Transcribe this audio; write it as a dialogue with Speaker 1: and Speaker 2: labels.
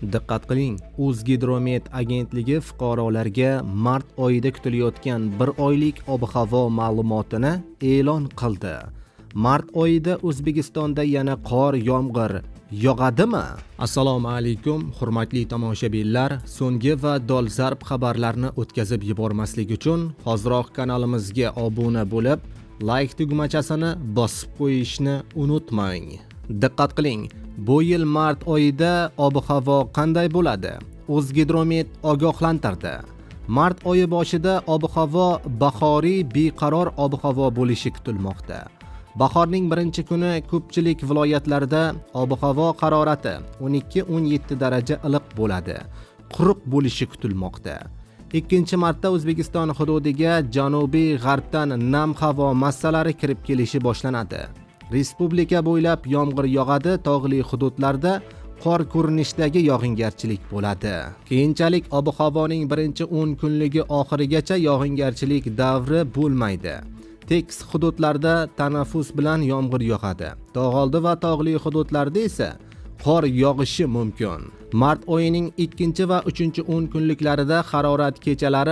Speaker 1: Diqqat qiling, O'zgidromet agentligi fuqarolarga mart oyida kutilayotgan bir oylik ob-havo ma'lumotini e'lon qildi. Mart oyida O'zbekistonda yana qor, yomg'ir yog'adimi? Assalomu alaykum, hurmatli tomoshabinlar. So'nggi va dolzarb xabarlarni o'tkazib yubormaslik uchun hoziroq kanalimizga obuna bo'lib, like tugmachasini bosib qo'yishni unutmang. Diqqat qiling, bu yil mart oyida ob-havo qanday bo'ladi? O'zgidromet ogohlantirdi. Mart oyi boshida ob-havo bahoriy beqaror ob-havo bo'lishi kutilmoqda. Bahorning birinchi kuni ko'pchilik viloyatlarda ob-havo harorati 12-17 daraja iliq bo'ladi. Quruq bo'lishi kutilmoqda. 2-martda O'zbekiston hududiga janubiy g'arbdan nam havo massalari kirib kelishi boshlanadi. Respublika bo'ylab yomg'ir yog'adi, tog'li hududlarda qor ko'rinishidagi yog'ingarchilik bo'ladi. Keyinchalik ob-havoning birinchi 10 kunligi oxirigacha yog'ingarchilik davri bo'lmaydi. Tekis hududlarda tanaffus bilan yomg'ir yog'adi. Tog'oldi va tog'li hududlarda esa qor yog'ishi mumkin. Mart oyining 2 va 3 10 kunliklarida harorat kechalari